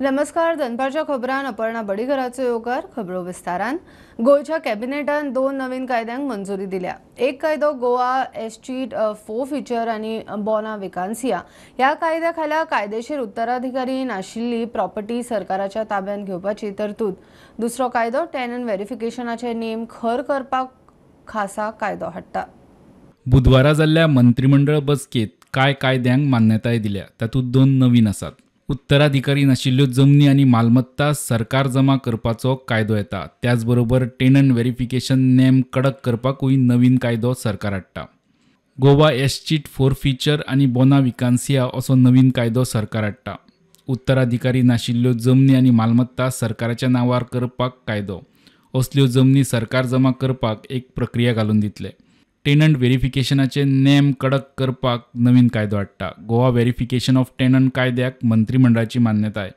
नमस्कार, दनपारच्या खबरान अपर्णा बडीघराचो येवकार. खबरो विस्तारान. गोंयच्या कॅबिनेटान दोन नवीन कायद्यांक मंजुरी दिल्या. एक कायदो गोवा एस्चीट फोरफीचर आनी बोना विकान्सिया ह्या कायद्या खाला कायदेशीर उत्तराधिकारी नाशिल्ली प्रॉपर्टी सरकाराच्या ताब्यांत घेवपाची तरतूद. दुसरो कायदो टेनंट व्हेरिफिकेशनाचे नेम खर करपाक खासा कायदो हाडटा. बुधवारा जाल्ल्या मंत्रीमंडळ बसकेत कांय कायद्यांक मान्यताय दिल्या. तातूंत दोन नवीन आसात. उत्तराधिकारी नाशिल्ल्यो जमनी आनी मालमत्ता सरकार जमा करपाचो कायदो येता. त्याचबरोबर टेनंट व्हेरिफिकेशन नेम कडक करपाकूय नवीन कायदो सरकार हाडटा. गोवा एस्चीट फोरफीचर आनी बोना विकान्सिया असो नवीन कायदो सरकार हाडटा. उत्तराधिकारी नाशिल्ल्यो जमनी आनी मालमत्ता सरकाराच्या नांवार करपाक कायदो. असल्यो जमनी सरकार जमा करपाक एक प्रक्रिया घालून दितले. टेनंट व्हेरिफिकेशनाचे नेम कडक करपाक नवीन कायदो हाडटा. गोवा व्हेरिफिकेशन ऑफ टेनंट कायद्याक मंत्रीमंडळाची मान्यताय.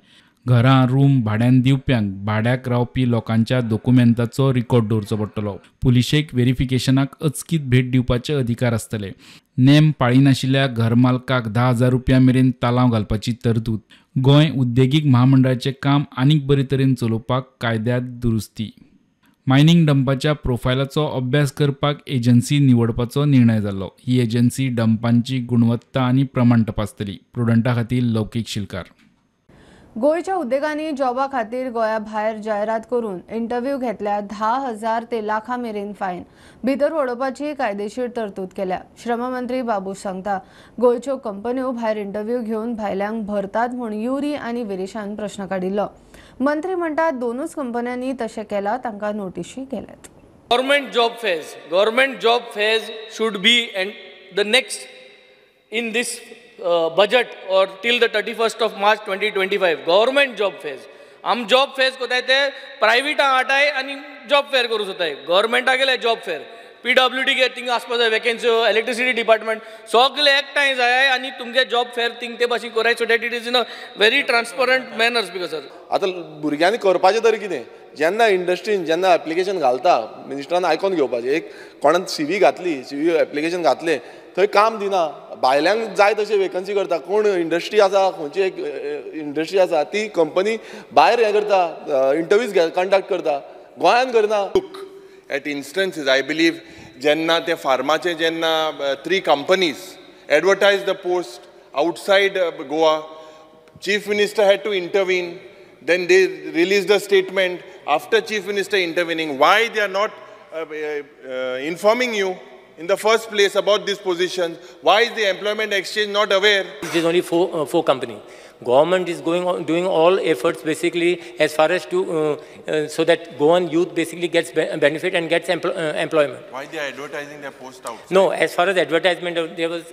घरां रूम भाड्यान दिवप्यांक भाड्याक रावपी लोकांच्या दोकुमेंताचो रिकॉर्ड दवरचो पडटलो. पुलिशेक व्हेरिफिकेशनाक अचकीत भेट दिवपाचे अधिकार आसतले. नेम पाळिनाशिल्ल्या घरमालकाक 10,000 रुपया मेरेन तालांव घालपाची तरतूद. गोंय उद्देगीक महामंडळाचें काम आनीक बरे तरेन चलोवपाक कायद्यांत दुरुस्ती. मायनिंग डंपाच्या प्रोफायलाचो अभ्यास करपाक एजन्सी निवडपाचो निर्णय जाल्लो. ही एजन्सी डंपांची गुणवत्ता आनी प्रमाण तपासतली. प्रुडंटा खातीर लौकीक शिलकार. गोंयच्या उद्देगांनी जॉबा खातीर गोंया भायर जायरात करून इंटरव्यू घेतल्यार 10,000 ते लाखा मेरेन फायन भितर वडोवपाची कायदेशीर तरतूद केल्या. श्रममंत्री बाबूश सांगता, गोंयच्यो कंपन्यो भायर इंटरव्यू घेवन भायल्यांक भरतात म्हूण युरी आनी विरेशान प्रश्न काडिल्लो. मंत्री म्हणटात दोनूच कंपन्यांनी तशें केलां, तांकां नोटिशी केल्यात. Government job fairs, government job fairs should be and the next in this budget or till the 31st of March 2025. Government job fairs. आम जॉब फेज कोताय ते प्रायवेटा हाटाय आनी जॉब फेअर करूं सोदताय. गव्हर्मेंटा गेले जॉब फेअर, PWD गे थिंग आसपा जाय वेकेन्सी, इलेक्ट्रिसिटी डिपार्टमेंट सगळे एकठांय जाय आनी तुमगे जॉब फेअर थिंग ते भाशेन कोराय, so that it is in a very transparent manners. Because sir आतां भुरग्यांनी करपाचें तरी कितें, जेन्ना इंडस्ट्रीन जेन्ना एप्लिकेशन घालता मिनिस्टरान आयकोन घेवपाचें. एक कोणान CV घातली, CV application घातलें, थंय काम दिना, भायल्यांक जाय तशें वेकन्सी करता. कोण इंडस्ट्री आसा, खंयची एक इंडस्ट्री आसा ती कंपनी भायर हें करता, इंटरव्यूज कंडक्ट करता, गोंयान करना. Look at instances, I believe जेन्ना ते फार्माचे जेन्ना 3 companies advertise the post outside Goa, chief minister had to intervene. Then they release the statement after chief minister intervening. Why they are not informing you in the first place about this position? Why is the employment exchange not aware? It is only four companies. Government is going on, doing all efforts basically as far as to so that Goan youth basically gets benefit and gets employment. Why they are advertising their post out? No, as far as advertisement, there was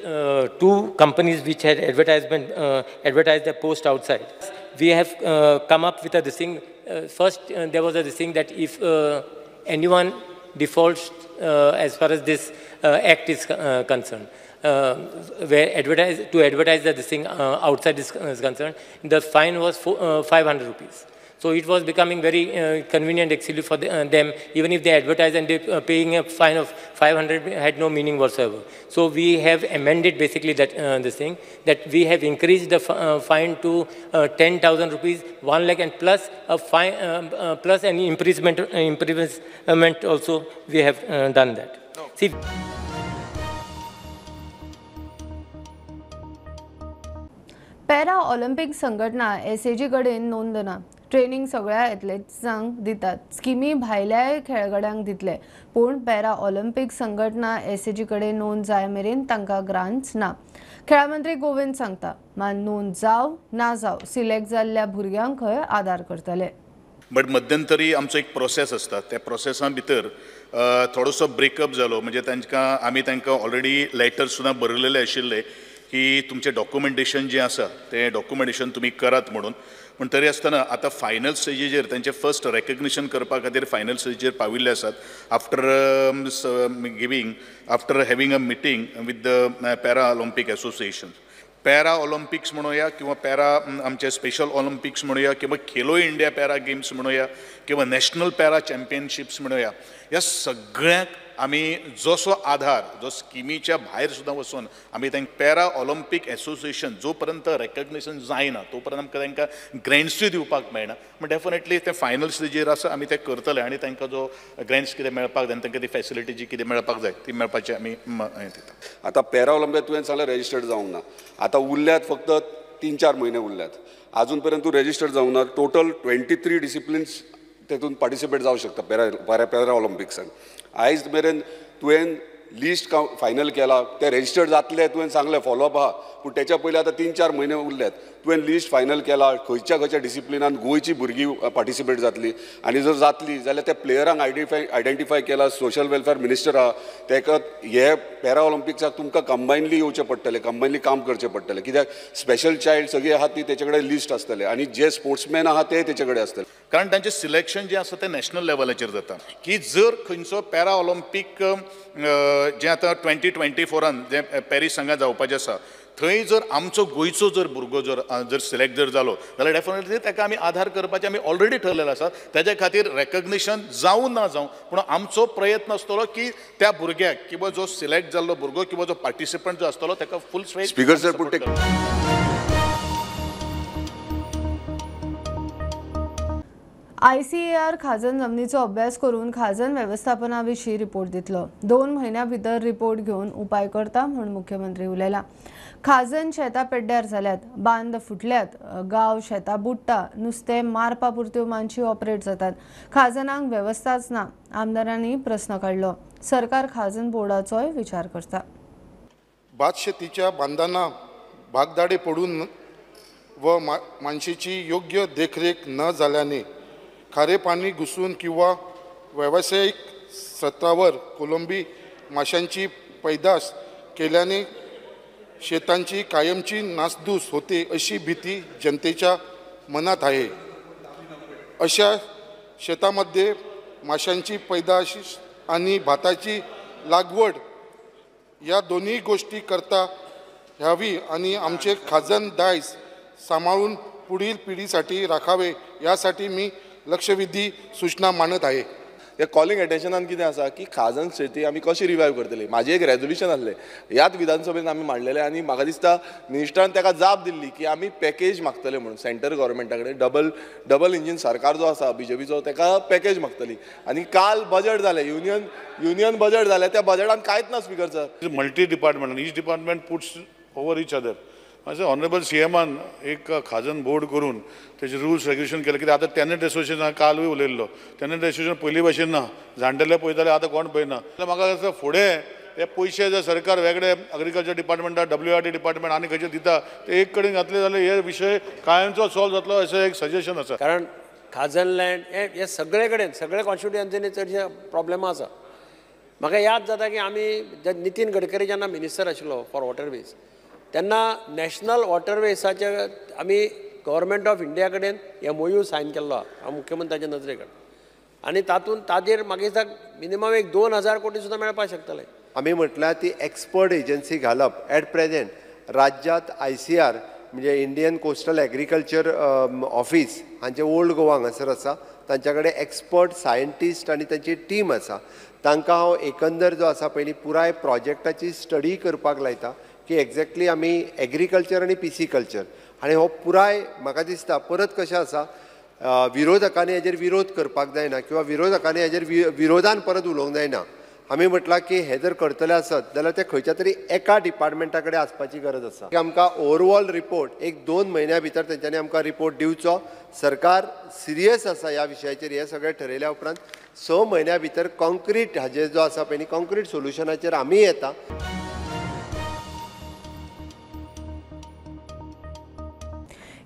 2 companies which had advertised their post outside. We have come up with a this thing. First, there was a this thing that if anyone defaults as far as this act is concerned, where advertise that this thing outside is concerned, the fine was 500 rupees. So it was becoming very convenient actually for them, even if they advertise and they paying a fine of 500 had no meaning whatsoever. So we have amended basically that this thing, that we have increased the fine to 10,000 rupees, 1 lakh, and plus a fine, plus an imprisonment also we have done that. No. See. Para Olympic संघटना SAG कडेन नोंद ना. Training सगळ्या एथलेट्सांक दितात, स्किमी भायल्याय खेळगड्यांक दितले, पूण पॅरा ऑलिम्पिक संघटना SAG कडेन नोंद जाय मेरेन तांकां ग्रांट्स ना. खेळा मंत्री गोविंद सांगता, मात नोंद जाव ना जाव सिलेक्ट जाल्ल्या भुरग्यांक खंय आदार करतले. बट मध्यंतरी आमचो एक प्रोसेस आसता, त्या प्रोसेसा भितर थोडोसो ब्रेकअप जालो. म्हणजे तांकां आमी तांकां ऑलरेडी लेटर सुद्दां बरयलेले आशिल्ले की तुमचें डॉक्युमेंटेशन जें आसा तें डॉक्युमेंटेशन तुमी करात म्हणून. पूण तरी आसतना आतां फायनल स्टेजीचेर तांचें फर्स्ट रेकग्निशन करपा खातीर फायनल स्टेजीचेर पाविल्ले आसात. After after having a meeting with the para Olympic association. Para Olympics म्हणूया किंवा पॅरा आमचे स्पेशल ऑलिम्पिक्स म्हणूया किंवा खेलो इंडिया पॅरा गेम्स म्हणूया किंवा नॅशनल पॅरा चॅम्पियनशिप्स म्हणूया, ह्या सगळ्यांक आमी जसो आधार जो स्किमीच्या भायर सुद्दां वचून आमी तांकां पॅरा ऑलिम्पीक एसोसिएशन जो पर्यंत रेकग्निशन जायना तो पर्यंत आमकां तांकां ग्रँट्सूय दिवपाक मेळना. पूण डेफिनेटली ते फायनल स्टेजीर आसा, आमी ते करतले आनी तांकां जो ग्रँट्स कितें मेळपाक जाय आनी तांकां ती फॅसिलिटी जी कितें मेळपाक जाय ती मेळपाची आमी हें दिता. आतां पॅरा ऑलिम्पिक तुवें सांगलें रेजिस्टर्ड जावंक ना, आतां उरल्यात फक्त 3-4 म्हयने उरल्यात, आजून पर्यंत तूं रेजिस्टर्ड जावंक ना. टोटल 23 डिसिप्लिन्स तेतून पार्टिसिपेट जावं शकता पॅरा पॅरा ऑलिम्पिक्सान. आयज मेरेन तुवें लिस्ट फायनल केला, ते रेजिस्टर्ड जातले तुवें सांगलें, फॉलोअप आहा, पूण तेच्या पयलीं आतां 3-4 म्हयने उरल्यात. तुवें लिस्ट फायनल केला खंयच्या खंयच्या डिसिप्लिनान गोंयची भुरगीं पार्टिसिपेट जातली, आनी जर जातली जाल्यार त्या प्लेयरांक आयडेंटिफाय केला. सोशल वेलफेअर मिनिस्टर आहा, तेका हे पॅरा ऑलिम्पिक्साक तुमकां कंबायनली येवचें पडटलें, कंबायनली काम करचें पडटलें, कित्याक स्पेशल चायल्ड सगळीं आहा ती तेचे कडेन लिस्ट आसतलें आनी जे स्पोर्ट्समॅन आहा ते तेचे कडेन आसतले. कारण तांचें सिलेक्शन जें आसा तें नॅशनल लेवलाचेर जाता की जर खंयचो पॅरा ऑलिम्पीक जें आतां 2024 जें पॅरीस हांगा जावपाचें आसा थंय जर आमचो गोंयचो जर भुरगो जर जर सिलेक्ट जर जालो जाल्यार डेफिनेटली ताका आमी आधार करपाचें आमी ऑलरेडी ठरलेलें आसा. ताच्या खातीर रेकग्निशन जावं ना जावं पूण आमचो प्रयत्न आसतलो की त्या भुरग्याक किंवा जो सिलेक्ट जाल्लो भुरगो किंवा जो पार्टिसिपंट जो आसतलो ताका फूल स्पीकर सर पूण ICAR खाजन जमनीचो अभ्यास करून खाजन वेवस्थापना विशीं रिपोर्ट दितलो. 2 म्हयन्या भितर रिपोर्ट घेवन उपाय करता म्हूण मुख्यमंत्री उलयला. खाजन शेतां पेड्ड्यार जाल्यात, बांद फुटल्यात, गांव शेतां बुडटा, नुस्तें मारपा पुरत्यो मानशी ऑपरेट जातात, खाजनांक वेवस्थाच ना. आमदारांनी प्रस्न काडलो. सरकार खाजन बोर्डाचोय विचार करता. भातशेतीच्या बांदांना भागदाडे पडून व मानशेची योग्य देखरेख न झाल्याने खारे पाणी घुसून किंवा व्यावसायिक सत्रावर कोलंबी माशांची पैदास केल्याने शेतांची कायमची नासधूस होते अशी भीती जनतेच्या मनात आहे. अशा शेतामध्ये माशांची पैदास आणि भाताची लागवड या दोन्ही गोष्टी करता यावी आणि आमचे खाजन दायज सांभाळून पुढील पिढीसाठी राखावे यासाठी मी लक्षवेधी सूचना मांडत आहे. हे कॉलिंग अटेन्शनान कितें आसा की खाजन शेती आमी कशी रिवायव करतली. म्हाजें एक रेजोल्युशन आसलें ह्याच विधानसभेन आमी मांडलेलें आनी म्हाका दिसता मिनिस्टरान ताका जाप दिल्ली की आमी पॅकेज मागतले म्हणून सेंटर गव्हर्मेंटा कडेन. डबल इंजीन सरकार जो आसा बीजेपीचो ताका पॅकेज मागतली. आनी काल बजट जालें, युनियन बजट जालें, त्या बजटान कांयच ना speaker sir. Multi department, each department puts over each other. अशें ऑनरेबल सीएमान एक खाजन बोर्ड करून तेजे रुल्स रेग्युलेशन केलें. कित्याक आतां टेनंट एसोसिएशन कालूय उलयल्लो, टेनंट एसोसिएशन पयलीं भाशेन ना, जाणटेले पळयताले आतां कोण पळयना. जाल्यार म्हाका दिसता फुडें हे पयशे जर सरकार वेगळे एग्रीकल्चर डिपार्टमेंटाक, WRD department आनी खंयचे दिता ते एक कडेन घातले जाल्यार हे विशय कायमचो सॉल्व जातलो अशें एक सजेशन आसा. कारण खाजन लँड हे सगळे कडेन सगळे कॉन्स्टिट्युएन्सीनी चडशे प्रॉब्लेमां आसा. म्हाका याद जाता की आमी नितीन गडकरी जेन्ना मिनिस्टर आशिल्लो फॉर वॉटरवेज तेन्ना नॅशनल वॉटरवेजाचे आमी गव्हर्मेंट ऑफ इंडिया कडेन MOU sign केल्लो आहा मुख्यमंत्र्याच्या नजरे कडेन, आनी तातूंत ताजेर म्हाका दिसता मिनिमम एक 2000 कोटी सुद्दां मेळपाक शकतले. आमी म्हटल्यार ती एक्सपर्ट एजन्सी घालप. एट प्रेजेंट राज्यांत ICR म्हणजे इंडियन कोस्टल एग्रीकल्चर ऑफिस हांचे ओल्ड गोवा हांगासर आसा, तांच्या कडेन एक्सपर्ट सायंटिस्ट आनी तांची टीम आसा. तांकां हांव एकंदर जो आसा पयलीं पुराय प्रोजेक्टाची स्टडी करपाक लायता की एक्झॅक्टली आमी एग्रीकल्चर आनी पिसिकल्चर आनी हो पुराय म्हाका दिसता परत कशें आसा विरोधकांनी हेजेर विरोध करपाक जायना किंवा विरोधकांनी हेजेर विरोधान परत उलोवंक जायना. आमी म्हटलां की हे जर करतले आसत जाल्यार ते खंयच्या तरी एका डिपार्टमेंटा कडेन आसपाची गरज आसा. आमकां ओवरऑल रिपोर्ट एक 2 म्हयन्या भितर तेंच्यांनी आमकां रिपोर्ट दिवचो. सरकार सिरियस आसा ह्या विशयाचेर. हें सगळें ठरयल्या उपरांत 6 म्हयन्या भितर कॉन्क्रीट हाजेर जो आसा पळय न्ही कॉन्क्रीट सोल्युशनाचेर आमी येता.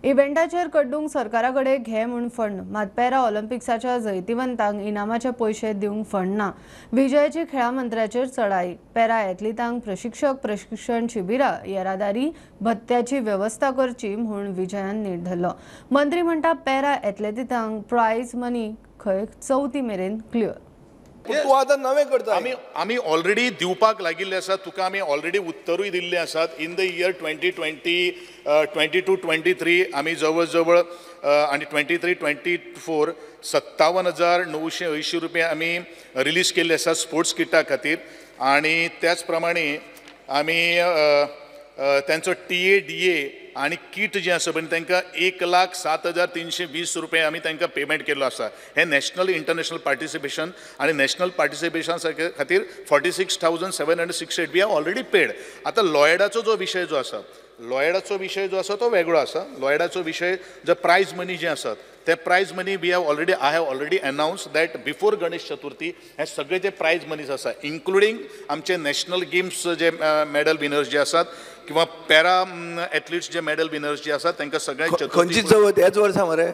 इव्हेंटाचेर कड्डूंक सरकारा कडेन घे म्हूण फंड, मात पॅरा ऑलिम्पिक्साच्या जैतिवंतांक इनामाचे पयशे दिवंक फंड ना. विजयाची खेळां मंत्र्याचेर चढाई. पॅरा एथलिटांक प्रशिक्षक, प्रशिक्षण शिबिरां, येरादारी भत्त्याची वेवस्था करची म्हूण विजयान नेट धरलो. मंत्री म्हणटा पॅरा एथलेटिकांक प्रायज मनी खंय 4थी मेरेन क्लियर. तूं आतां नवें करता. आमी ऑलरेडी दिवपाक लागिल्ले आसात. तुका आमी ऑलरेडी उत्तरूय दिल्ले आसात. इन the year 2020 22-23 आमी जवळ जवळ आनी 23-24 57,980 रुपया आमी रिलीज केल्ले आसात स्पोर्ट्स किटा खातीर. आनी त्याच प्रमाणे आमी तांचो TA DA आनी किट जें आसा पळय तांकां 1,07,320 रुपया आमी तांकां पेमेंट केल्लो आसा. हें नॅशनल इंटरनॅशनल पार्टिसिपेशन आनी नॅशनल पार्टिसिपेशन खातीर 46,768 we have already paid. आतां लॉयडाचो जो विशय जो आसा, लॉयडाचो विशय जो आसा तो वेगळो आसा. लॉयडाचो विशय जो प्रायज मनी जें आसा ते prize money we have already, I have already announce that before Ganesh Chaturthi हे सगळे जे प्रायज मनीज आसा इन्क्लुडींग आमचे नॅशनल गेम्स जे मॅडल विनर्स जे आसात किंवा पॅरा एथलीट्स जे मॅडल विनर्स जे आसात तांकां सगळ्यांक खंयची चवथ ह्याच वर्सा मरे?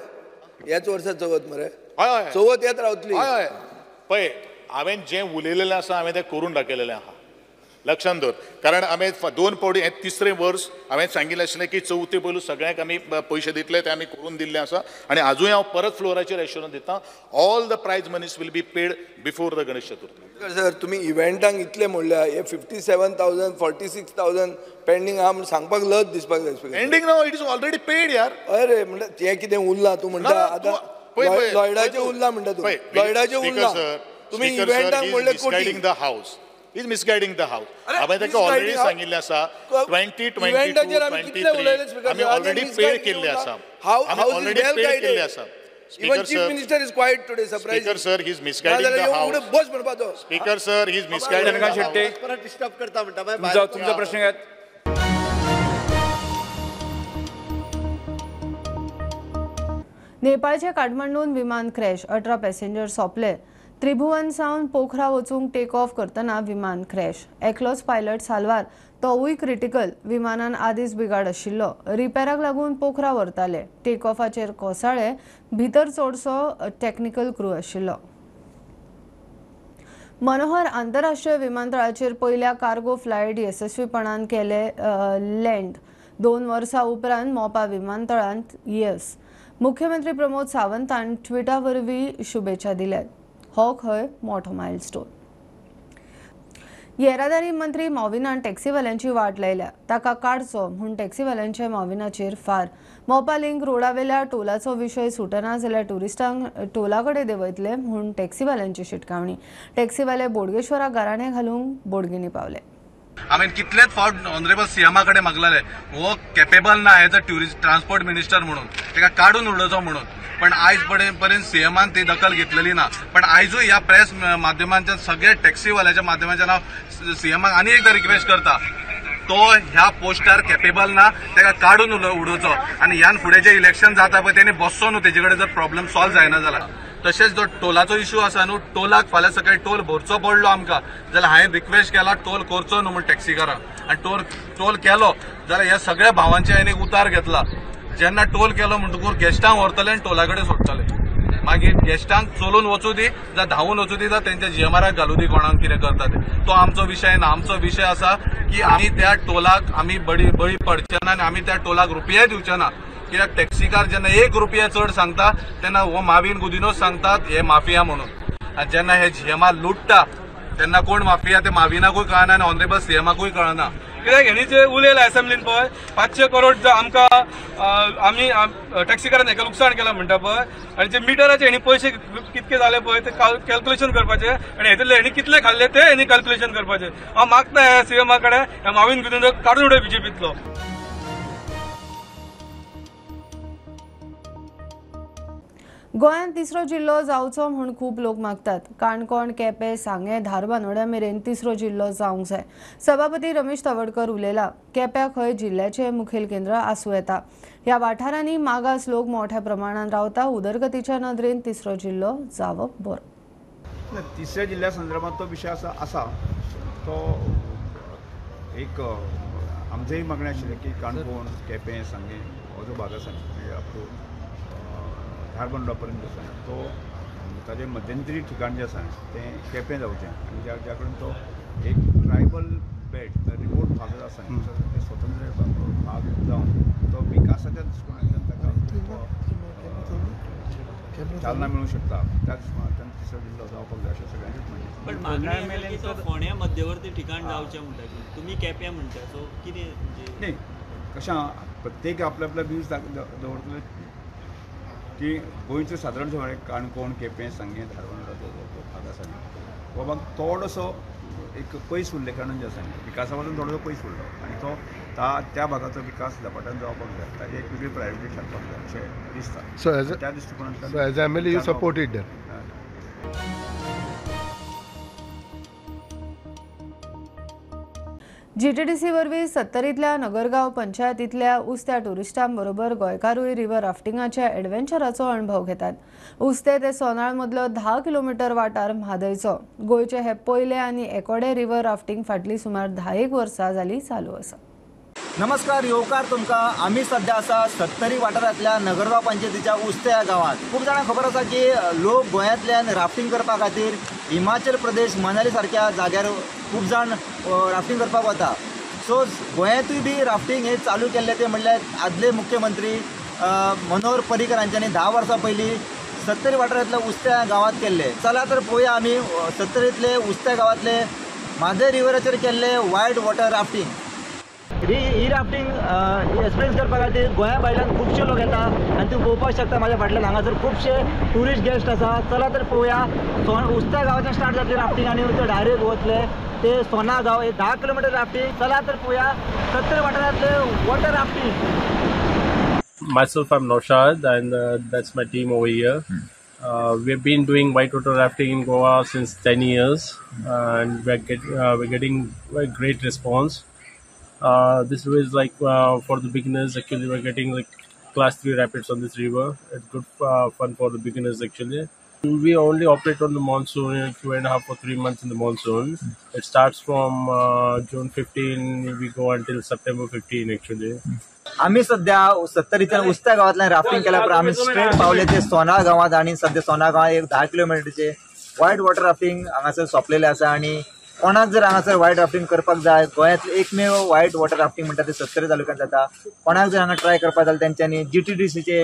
ह्याच वर्सा चवथ मरे? हय हय, चवथ येत रावतली. हय हय, पळय हांवें जें उलयलेलें आसा हांवें तें करून दाखयलेलें आहा, लक्षांत दवर. कारण हांवें 2 फावटी हें तिसरें वर्स हांवें सांगिल्लें आशिल्लें की चवथी पयलू सगळ्यांक आमी पयशे दितले, ते आमी करून दिल्ले आसा. आनी आजूय हांव परत फ्लोराचेर एश्योरन्स दिता, all the prize monies will be paid before the Ganesh Chaturthi. Sir तुमी इव्हेंटांक इतले म्हणल्या, हे 57,000 46,000 पेंडींग आहा म्हूण सांगपाक लज दिसपाक जाय. पेंडींग ना, it is already paid यार. अरे म्हणटा हें कितें उरलां तूं म्हणटा आतां लॉयडाचें उरलां म्हणटा तूं, लॉयडाचें उरलां तुमी इव्हेंटांक म्हणलें कोटी. The house is misguiding the house. हांवें ताका ऑलरेडी सांगिल्लें आसा 2022 23 आमी ऑलरेडी पेड केल्ले आसा. आमी ऑलरेडी पेड केल्ले आसा. Even Chief Minister is quiet today, surprising. Speaker sir, he is misguiding the house. बस म्हणपाचो. Speaker sir, he is misguiding the house. परत डिस्टर्ब करता म्हणटा. तुमचो प्रश्न घेत. नेपाळच्या काठमांडून विमान क्रॅश, 18 पॅसेंजर सोंपले. त्रिभुवन सावन पोखरा वचूंक टेक ऑफ करतना विमान क्रॅश. एकलोच पायलट साल्वार, तोवूय क्रिटिकल. विमानान आदींच बिगाड आशिल्लो, रिपेराक लागून पोखरा व्हरताले. टेक ऑफाचेर कोसळ्ळे, भितर चडसो टॅक्निकल क्रू आशिल्लो. मनोहर आंतरराष्ट्रीय विमानतळाचेर पयल्या कार्गो फ्लायट येसस्वीपणान केले लँड. 2 वर्सां उपरांत मोपा विमानतळांत येस. मुख्यमंत्री प्रमोद सावंतान ट्विटा वरवीं शुभेच्छा दिल्यात. हो खंय मोठो मायलस्टोन. येरादारी मंत्री मॉविनान टॅक्सीवाल्यांची वाट लायल्या, ताका काडचो म्हूण टॅक्सीवाल्यांचे मॉविनाचेर फार. मोपा लिंक रोडावेल्या टोलाचो विशय सुटना जाल्यार ट्युरिस्टांक टोला कडेन देंवयतले म्हूण टॅक्सीवाल्यांची शिटकावणी. टॅक्सीवाले बोडगेश्वराक गाराणें घालूंक बोडगिणी पावले. हांवें कितलेच फावट ऑनरेबल सीएमा कडेन मागलेले, हो केपेबल ना as a tourist transport minister म्हणून, ताका काडून उडोवचो म्हणून. पण आयज पर्यंत सीएमान ती दखल घेतलेली ना. पण आयजूय ह्या प्रेस माध्यमांच्या सगळ्या टॅक्सीवाल्याच्या माध्यमांच्या हांव सीएमाक आनी एकदां रिक्वेस्ट करता, तो ह्या पोस्टार केपेबल ना, ताका काडून उडोवचो. आनी ह्यान फुडें जें इलेक्शन जाता पळय तेणी बसचो न्हू, तेजे कडेन जर प्रॉब्लम सॉल्व जायना जाल्यार. तशेंच जो टोलाचो इश्यू आसा न्हू, टोलाक फाल्यां सकाळी टोल भरचो पडलो आमकां जाल्यार हांवें रिक्वेस्ट केला टोल करचो न्हू म्हूण टॅक्सीकारांक. आनी टोल केलो जाल्यार ह्या सगळ्या भावांचे हांवें एक उतार घेतला. जेन्ना टोल केलो म्हणटकूच गेस्टांक व्हरतले आनी टोला कडेन सोडटले. मागीर गेस्टांक चलून वचूं दी, जावं धांवून वचूं दी, जावं तेंच्या जीएमआराक घालूं दी, कोणाक कितें करता ते, तो आमचो विशय ना. आमचो विशय आसा की आमी त्या टोलाक आमी बळी पडचे ना आनी आमी त्या टोलाक रुपयाय दिवचे ना. कित्याक टॅक्सीकार जेन्ना 1 रुपया चड सांगता तेन्ना हो माविन गुदिनोच सांगतात हे माफिया म्हणून. आनी जेन्ना हे जीएमआर लुट्टा तेन्ना कोण माफिया ते माविनाकूय कळना आनी ऑनरेबल सीएमाकूय कळना. कित्याक हेणी जे उलयला असेंब्लीन पळय 500 करोड आमकां आमी टॅक्सीकारान हेका लुकसाण केलां म्हणटा पळय, आनी जे मिटराचे हेणी पयशे कितके जाले पळय ते कॅल्क्युलेशन करपाचे, आनी हेतूंतले हेणी कितले खाल्ले ते हेणी कॅल्क्युलेशन करपाचे. हांव मागता ह्या सीएमा कडेन ह्या माविन गुदिन्होक काडून उडय बीजेपींतलो. गोंयांत तिसरो जिल्लो जावचो म्हूण खूब लोक मागतात. काणकोण, केपें, सांगें, धारबांदोड्या मेरेन तिसरो जिल्लो जावंक जाय. सभापती रमेश तवडकर उलयला. केप्यां खंय जिल्ल्याचें मुखेल केंद्र आसूं येता. ह्या वाठारांनी मागास लोक मोठ्या प्रमाणात रावता. उदरगतीच्या नदरेन तिसरो जिल्लो जावप बरो. तिसऱ्या जिल्ल्या संदर्भात तो विशय आसा तो एक आमचेंय मागणें आशिल्लें की काणकोण, केपें, सांगें हो जो भाग आसा म्हणजे अप टू धारबांदोडा पर्यंत आसा तो ताजें मध्यंतरी ठिकाण जें आसा तें केपें जावचें आनी ज्या कडेन तो एक ट्रायबल बेल्ट रिमोट भाग आसा ते स्वतंत्र भाग जावन तो विकासाच्या दृश्टिकोनांतल्यान ताका चालना मेळूंक शकता त्या दृश्टीकोनांतल्यान जिल्लो जावपाक जाय अशें सगळ्यांचेच म्हणणें. पण मागणी की तो फोंड्या मध्यवर्ती ठिकाण जावचें म्हणटा, तुमी केप्यां म्हणटा, सो कितें न्ही कशें प्रत्येक आपल्या आपल्या व्यूज दवरतले की गोंयचो सादारण सगळें काणकोण, केपें, सांगें, धारबांदोडा जो भाग आसा न्ही हो भाग थोडोसो एक पयस उरले कारणान जें आसा न्ही विकासा पासून थोडोसो पयस उरलो आनी तो त्या भागाचो विकास झपाट्यान जावपाक जाय, ताजी एक वेगळी प्रायोरिटी थारपाक जाय अशें दिसता. त्या दृश्टिकोनांतल्यान as MLA you supported that. GTDC वरवीं सत्तरींतल्या नगरगांव पंचायतींतल्या उस्त्या ट्युरिस्टांबरोबर गोंयकारूय रिव्हर राफ्टिंगाच्या एडवेंचराचो अणभव घेतात. उस्ते ते सोनाळ मदलो 10 किलोमिटर वाठार म्हादयचो. गोंयचे हे पयले आनी एकोडे रिव्हर राफ्टिंग फाटली सुमार 10 वर्सां जाली चालू आसा. नमस्कार, येवकार तुमकां. आमी सध्या आसा सत्तरी वाठारांतल्या नगरगांव पंचायतीच्या उस्ते ह्या गांवांत. खूब जाणांक खबर आसा की लोक गोंयांतल्यान राफ्टिंग करपा खातीर हिमाचल प्रदेश, मनाली सारक्या जाग्यार खूब जाण राफ्टिंग करपाक वता. सो गोंयांतूय बी राफ्टिंग हे चालू केल्लें तें म्हणल्यार आदले मुख्यमंत्री मनोहर पर्रीकर हांच्यांनी 10 वर्सां पयलीं सत्तरी वाठारांतल्या उस्त्या गांवांत केल्लें. चला तर पळोवया आमी सत्तरींतले उस्त्या गांवांतले म्हादय रिव्हराचेर केल्ले वायट वॉटर राफ्टिंग. ही राफ्टिंग एक्सपिरियन्स करपा खातीर गोंया भायल्यान खुबशे लोक येता आनी तूं पळोवपाक शकता म्हाज्या फाटल्यान हांगासर खुबशे ट्युरिस्ट गेस्ट आसा. चला तर पळोवया उस्त्या गांवाच्यान स्टार्ट जातली राफ्टिंग आनी ते डायरेक्ट वतले ते सोना गांव, हे 10 किलोमिटर राफ्टिंग. चला तर पळोवया सत्तरी वाठारांतले water rafting. Myself, I'm Naushad, and that's my team over here. We've been doing whitewater rafting in Goa since 10 years, and we're getting a great response. This river is like for the beginners. Actually, we're getting like class 3 rapids on this river. It's good fun for the beginners actually. We only operate on the monsoon, 2.5 or 3 months in the monsoon. It starts from June 15, we go until September 15 actually. आम्ही सध्या सत्तरीच्या उस्त्या गावांतल्यान rafting केल्या उपरांत आमी straight पावले ते सोना गांवांत आनी सध्या सोना गांवांत एक 10 किलोमिटरचे वायट वॉटर राफ्टिंग हांगासर सोंपलेलें आसा. आनी कोणाक जर हांगासर वायट राफ्टिंग करपाक जाय, गोंयांतलें एकमेव वायट वॉटर राफ्टिंग म्हणटा ते सत्तरी तालुक्यांत जाता. कोणाक जर हांगा ट्राय करपाक जाल्यार तेंच्यांनी GTDCचे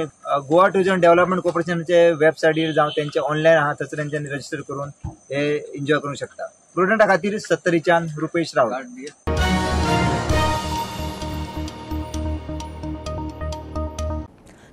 गोवा टुरिझम डेव्हलपमेंट कॉर्पोरेशनाचे वेबसायटीर जावं तेंचे ऑनलायन आहा थंयसर तेंच्यांनी रजिस्टर करून हे एन्जॉय करूंक शकता. प्रुडंटा खातीर सत्तरीच्यान रुपेश रावत.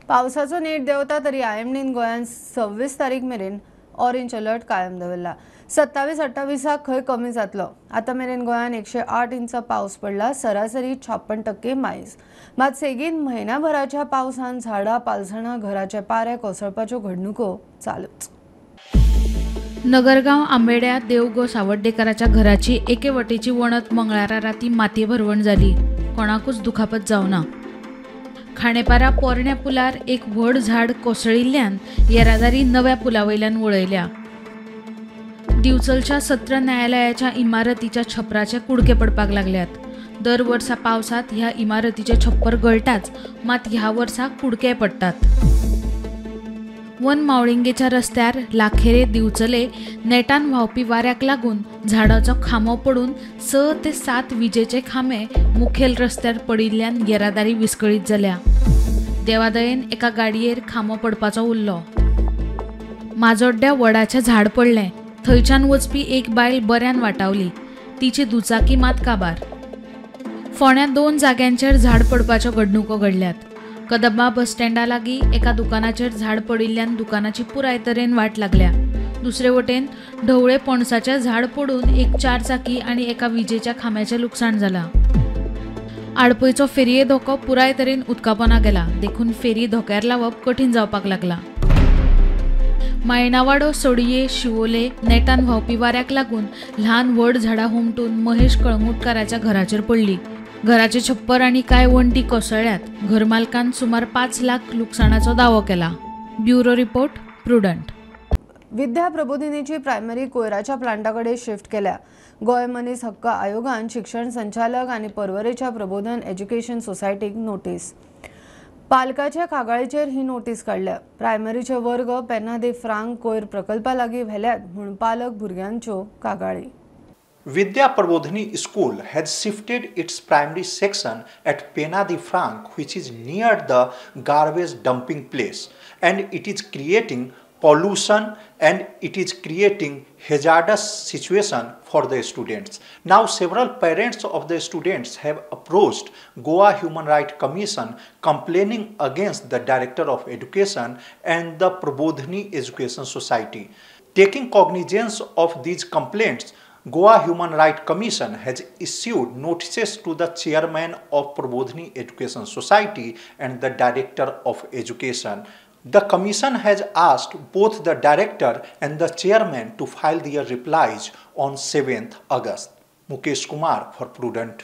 पावसाचो नेट देंवता तरी आयएमडीन गोंयांत 26 तारीख मेरेन ऑरेंज अलर्ट कायम दवरला. 27-28 खंय कमी जातलो. आतां मेरेन गोंयांत 108 इंचां पावस पडला, सरासरी 56% मायज. मात सेगीत म्हयन्याभराच्या पावसान झाडां, पालसणां, घराचे पारे कोसळपाच्यो घडणुको चालूच. नगरगांव आंबेड्या देवगो सावड्डेकराच्या घराची एके वटेची वणत मंगळारा राती मातये भरवण जाली. कोणाकूच दुखापत जावना. खांडेपारा पोरण्या पुलार एक व्हड झाड कोसळिल्ल्यान येरादारी नव्या पुला वयल्यान वळयल्या. दिवचलच्या सत्र न्यायालयाच्या इमारतीच्या छपराचे कुडके पडपाक लागल्यात. दर वर्सा पावसांत ह्या इमारतीचे छप्पर गळटाच, मात ह्या वर्सा कुडके पडटात. वन मावळिंगेच्या रस्त्यार लाखेरे दिवचले नेटान व्हांवपी वाऱ्याक लागून झाडाचो खांबो पडून 6 ते 7 विजेचे खांबे मुखेल रस्त्यार पडिल्ल्यान येरादारी विस्कळीत जाल्या. देवादयेन एका गाडयेर खांबो पडपाचो उरलो. माजोड्ड्या वडाचें झाड पडलें. थंयच्यान वचपी एक बायल बऱ्यान वाटावली. तिची दुचाकी मात काबार. फोंड्यां 2 जाग्यांचेर झाड पडपाच्यो घडणुको घडल्यात. कदंबा बस स्टँडा लागीं एका दुकानाचेर झाड पडिल्ल्यान दुकानाची पुराय तरेन वाट लागल्या. दुसरे वटेन ढवळे पणसाचें झाड पडून एक 4 चाकी आनी एका विजेच्या खांब्याचें लुकसाण जालां. आडपयचो फेरये धोको पुराय तरेन उदकापोना गेला, देखून फेरी धोक्यार लावप कठीण जावपाक लागलां. मायणावाडो, सोडये, शिवोले नेटान व्हांवपी वाऱ्याक लागून ल्हान व्हड झाडां हुमटून महेश कळंगूटकाराच्या घराचेर पडली. घराचे छप्पर आनी कांय वण्टी कोसळ्ळ्यात. घरमालकान सुमार 5 लाख लुकसाणाचो दावो केला. Bureau report, Prudent. विद्या प्रबोधिनीची प्रायमरी कोयराच्या प्लांटा कडेन शिफ्ट केल्या. गोंय मनीस हक्क आयोगान शिक्षण संचालक आनी पर्वरेच्या प्रबोधन एज्युकेशन सोसायटीक नोटीस. पालकाच्या कागाळीचेर ही नोटीस काडल्या. प्रायमरीचे वर्ग पेन्हा दे फ्रांक कोयर प्रकल्पा लागीं व्हेल्यात म्हूण पालक भुरग्यांच्यो कागाळी. Vidya Prabodhini School has shifted its primary section at Pena de Franc, which is near the garbage dumping place, and it is creating pollution and it is creating hazardous situation for the students. Now several parents of the students have approached Goa Human Rights Commission complaining against the Director of Education and the Prabodhini Education Society. Taking cognizance of these complaints, Goa Human Rights Commission has issued notices to the chairman of Prabodhini Education Society and the Director of Education. The commission has asked both the director and the chairman to file their replies on 7th August. Mukesh Kumar for Prudent.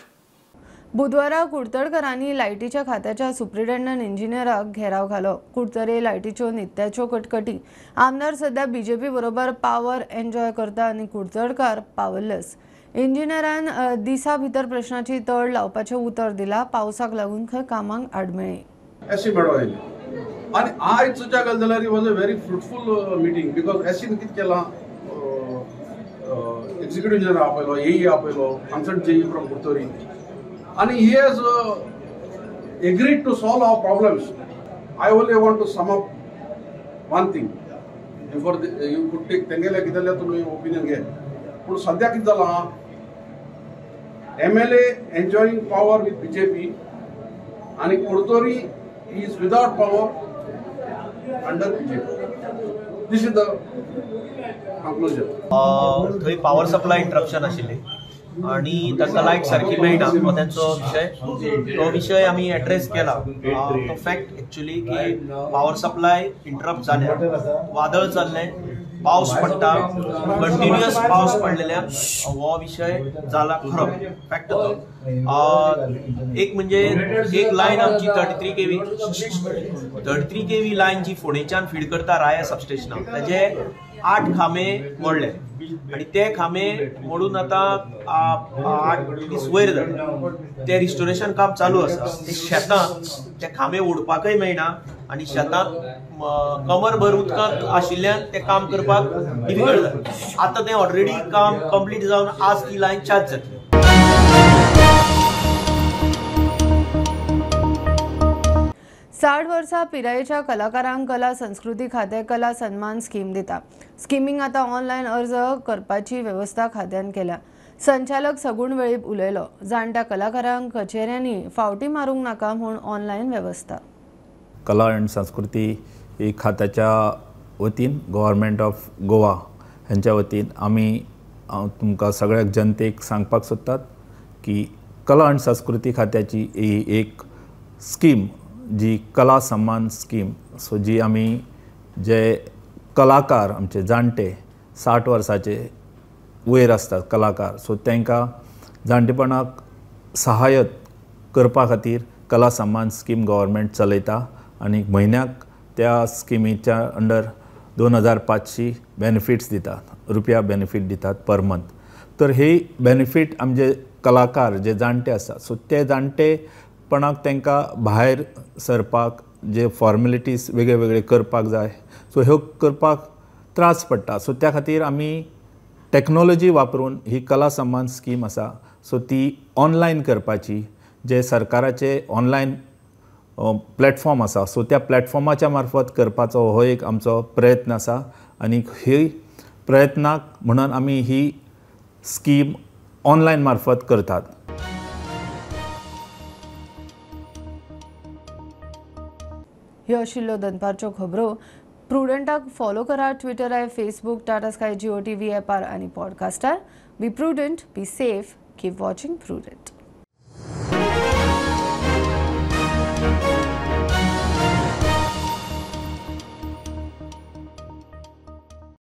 बुधवारा कुडतडकरांनी लायटीच्या खात्याच्या superintendent इंजिनियराक gherao घालो. कुडतरे लायटीच्यो नित्याच्यो कटकटी. आमदार सध्या BJP बरोबर power enjoy करता आनी कुडतडकार powerless. इंजिनियरान दिसा भितर प्रश्नाची तड लावपाचें उतर दिला. पावसाक लागून खंय कामांक आडमेळी. आनी आयज सुद्दां गेले जाल्यार was a very fruitful meeting because एसीन कितें केलां, एक्झिक्युटीव इंजिनियर आपयलो, एई आपयलो, कन्सर्न जेई फ्रॉम कुडतरी, आनी he has agreed to solve our problems. I only want to sum up one thing before you could take तेंगेले कितें जाल्यार तुमी ओपिनियन घे. पूण सद्या कितें जालां, MLA enjoying power with BJP आनी Curtorim is without power under BJP. This is the conclusion. थंय पावर सप्लाय इंटरप्शन आशिल्लें आनी तांकां लायट सारकी मेळना हो तेंचो विशय. तो विशय आमी एड्रेस केला. तो फॅक्ट एक्चुली की पावर सप्लाय इंटरप्ट जाल्या, वादळ चल्लें, पावस पडटा, कंटिन्युअस पावस पडलेल्यान हो विशय जाला खरो फॅक्ट तो. एक म्हणजे एक लायन आमची 33 kV line जी फोंडेच्यान फीड करता राया सबस्टेशनाक, ताजे 8 खांबे मोडले आनी ते खांबे मोडून आतां 8 दीस वयर जाले. ते रिस्टोरेशन काम चालू आसा. ते शेतांत ते खांबे ओडपाकय मेळना आनी शेतांत कमरभर उदकांत आशिल्ल्यान ते काम करपाक डिफिकल्ट जालें. आतां तें ऑलरेडी काम कंप्लीट जावन आज ती लायन चार्ज जातली. साठ वर्सां पिरायेच्या कलाकारांक कला संस्कृती खातें कला सन्मान स्कीम दिता. स्किमींक आतां ऑनलायन अर्ज करपाची वेवस्था खात्यान केल्या. संचालक सगुण वेळीप उलयलो. जाणट्या कलाकारांक कचेऱ्यांनी फावटी मारूंक नाका म्हूण ऑनलायन वेवस्था. कला आनी संस्कृती खात्याच्या वतीन गव्हर्मेंट ऑफ गोवा हांच्या वतीन आमी तुमकां सगळ्या जनतेक सांगपाक सोदतात की कला आनी संस्कृती खात्याची ही एक स्कीम जी कला सन्मान स्कीम, सो जी आमी जे कलाकार आमचे जाणटे 60 वर्साचे वयर आसतात कलाकार, सो तांकां जाणटेपणाक सहाय्य करपा खातीर कला सन्मान स्कीम गव्हर्मेंट चलयता आनी म्हयन्याक त्या स्किमीच्या अंडर 2500 बेनिफिट्स दितात, रुपया बेनिफीट दितात पर मंथ. तर हे बेनिफीट आमचे कलाकार जे जाणटे आसात सो ते जाणटेपणाक तांकां भायर सरपाक जे फॉर्मेलिटीज वेगळे वेगळे करपाक जाय, सो ह्यो करपाक त्रास पडटा. सो त्या खातीर आमी टॅक्नोलॉजी वापरून ही कला सन्मान स्कीम आसा सो ती ऑनलायन करपाची, जे सरकाराचे ऑनलायन प्लॅटफॉर्म आसा सो त्या प्लॅटफॉर्माच्या मार्फत करपाचो हो एक आमचो प्रयत्न आसा आनी ही प्रयत्नाक म्हणून आमी ही स्कीम ऑनलायन मार्फत करतात. ह्यो आशिल्ल्यो दनपारच्यो खबरो. प्रुडंटाक फॉलो करा ट्विटरार, Facebook, Tata Sky, Jio TV ॲपार आनी पॉडकास्टार. Be prudent, be safe, keep watching Prudent.